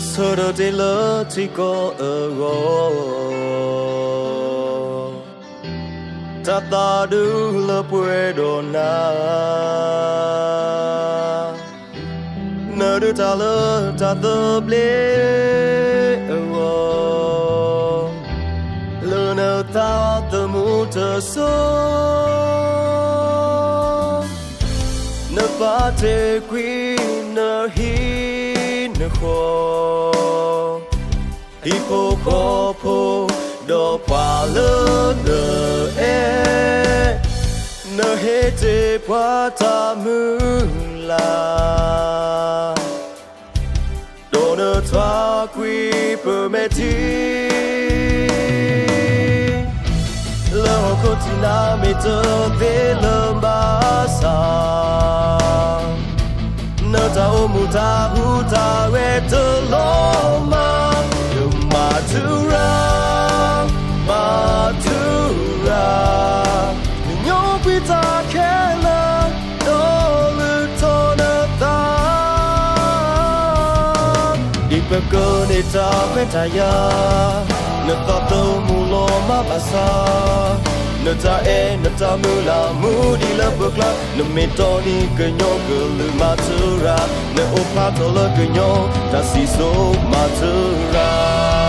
ဆၢထၢၣ်တ့ၢ်လၢထံကီၢ်အဂီၢ်, တၢ်သးဒူလၢပှဲၤဒီးနၤ, နဒုးတၢ်လၢတၢ်သဘျ့အဂီၢ်, လၢနသးသမူတစိၤ နပာ်တ့ၢ်ကွံာ်နဟံၣ်နဃီ, ဟံၣ်ဖိဃီဖိ ဒီးပှၤလၢနအဲၣ်, နဟ့ၣ်တ့ၢ်ပှၤတၢ်မုၢ်လၢ် ဒီးနထွါကွံာ်ပမဲာ်ထံ လၢဟီၣ်ခိၣ်ထံးနၤမ့ၢ်တသ့လၢၤဘၣ်ဆၣ်, နတၢ်အိၣ်မူတၢ်ဟူးတၢ်ဂဲၤတလီၤမၢ်, ယမၤထူရၤ, မၤထူရၤ, ကညီကွံာ်တၢ်ခဲလၢာ် ဒီးလုၢ်ထီၣ်နသး ဒ်ပကန့ၢ်တၢ်ခွဲးတၢ်ယာ်, နသးသမူလီၤမၢ်ဘၣ်ဆၣ်, နတၢ်အဲၣ်နတၢ်မုၢ်လၢ်မူဒံးလၢပကျါ, နမ့ၢ်တီနံၤကညီကလုာ်မၤထူရၤ, နအိၣ်ဖျါထီၣ်လၢကညီ တၢ်စံၣ်စိၤမၤထူရၤ.